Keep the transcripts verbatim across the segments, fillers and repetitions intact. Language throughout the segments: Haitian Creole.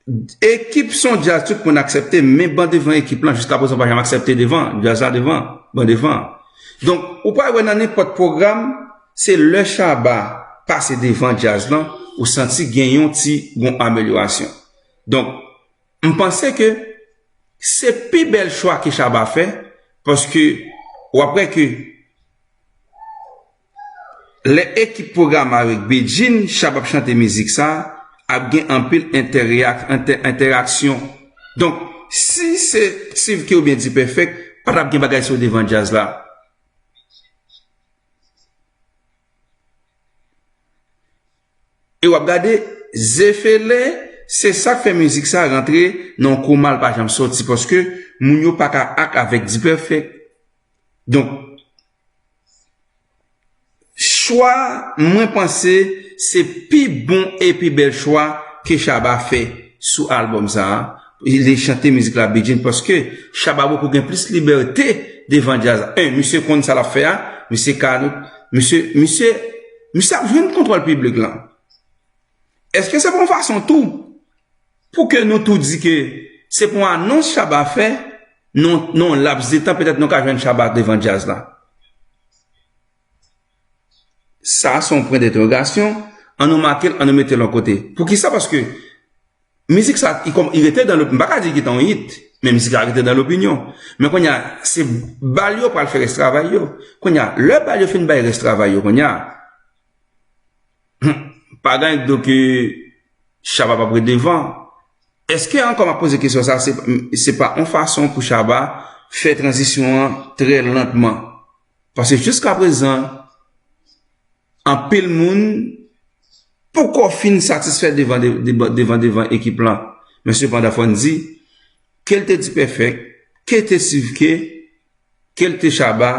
Ekip se yon djaz tout moun aksepte, men ban devan ekip lan jiskaprezan pa janm aksepte devan, djaz la devan, ban devan. Donk, ou pral wè nan nenpòt pwogram, se lè Shabba pase devan djaz lan, ou santi gen yon ti, gon amelyorasyon. Donk, m panse ke se pi bèl chwa ke Shabba fè, paske w ap wè ke lè ekip pwograme avèk Bedjine, Shabba ap chante mizik sa, ap gen anpil entèreak-, entè-, entèraksyon. Donk, si se Sivke oubyen D-Perfect, pa t ap gen bagay sa yo devan djaz la. E w ap gade, Zefele, se sa k fè mizik sa rantre nan yon koma l pa janm sòti, paske moun yo pa ka ak avèk D-Perfect. Donk, chwa, mwen panse, se pi bon e pi bèl chwa ke Shabba fè sou albòm sa a. Li chante mizik la Bedjine, paske Shabba poko gen plis libète devan djaz la. En, misye konn sa l ap fè a, misye ka, misye, misye, misye ap jwenn kontwòl piblik lan. Èske se pa yon fason tou pou ke nou tou di ke se pa yon anons Shabba fè, nan, nan yon laps de tan, petèt nou ka jwenn Shabba devan djaz la? Sa, se yon pwen dentèwogasyon. An nou make l, an nou mete l yon kote. Poukisa? Paske mizik sa, i kòm, i rete dan lop-, m pa ka di ki ta yon hit, men mizik la rete dan lopinyon. Men kounye a, se bal yo pral fè rès travay yo. Kounye a, lè bal yo fin bay rès travay yo, kounye a, hmm, pa gen anyen ki di w ke Shabba p ap ret devan. Èske ankò m ap poze kesyon sa, se, se pa yon fason pou Shabba fè tranzisyon an trè lantman? Paske jiskaprezan, anpil moun poko fin satisfè devan, de-, de-, devan, devan ekip lan. Men sepandan, fò n di, ke l te D-Perfect, ke l te Sivke, ke l te Shabba,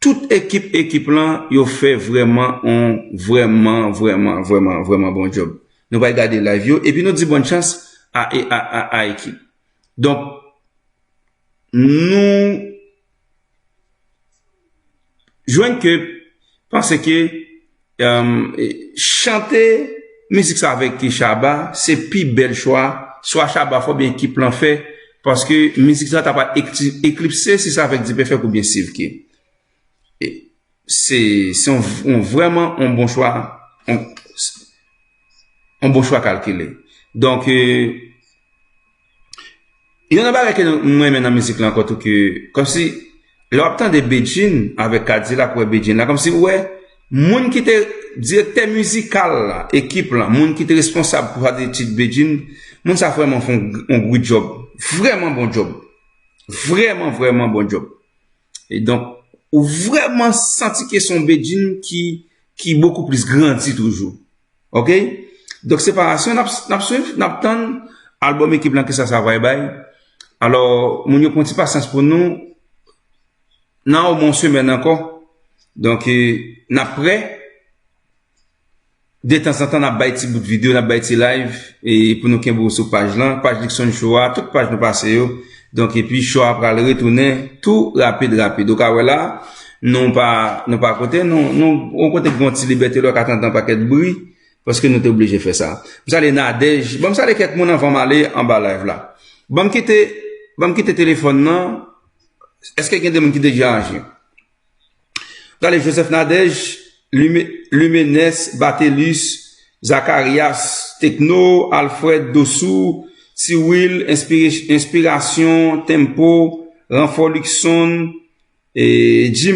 tout ekip, ekip lan, yo fè vrèman on, vrèman, vrèman, vrèman, vrèman bon djòb. Nou pral gade live yo, epi nou di bòn chans a, a, a, a ekip. Donk, nou jwenn ke, panse ke, um, chante mizik sa avèk Shabba, se pi bèl chwa, swa Shabba fè oubyen ekip lan fè, paske mizik sa ta pral ekli-, eklipse si se avèk D-Perfect oubyen Sivke. E se, se yon, yon vrèman yon bon chwa, yon, yon bon chwa kalkile. Donk, e, Youn nan bagay ke m renmen nan mizik la ankò tou ke, kòmsi, lè w ap tande Bedjine avèk Kadilak, ou wè Bedjine la, kòmsi ou wè moun ki te direktè mizikal la, ekip la, moun ki te responsab pou sa te tit Bedjine, moun sa vrèman fè yon, yon gwo djòb. Vrèman bon djòb. Vrèman, vrèman bon djòb. E donk, ou vrèman santi ke se yon Bedjine ki, ki bokou plis grandi toujou. Oke? Donk, Separasyon, n ap, n ap swiv, n ap tann albòm ekip lan, kisa sa pral bay. Alò, moun yo pran ti pasyans pou nou. Nan omwen yon semèn ankò. Donk, e, n ap prè. Detanzantan, n ap bay ti bout videyo, n ap bay ti live, e pou nou kenbe w sou paj lan, paj Luckson Show a, tout paj nou pase yo. Donk, epi show a pral retounen tou rapid, rapid. Ou ka wè la, nou pa, nou pa kote, nou, nou, yon kote gen yon ti libète, lè w ka tande yon pakèt bri, paske nou te oblije fè sa. M salye Nadège. Ban m salye kèk moun anvan m ale anba live la. Ban m kite, ban m kite telefòn nan. Èske gen de moun ki deja aji? Gade Joseph Nadège, Lume-, Lumenes, Batelus, Zacharias, Tekno, Alfred, Dosou, Tiwil, Enspire-, Enspirasyon, Tempo, Ranfò, Luckson, e, Jim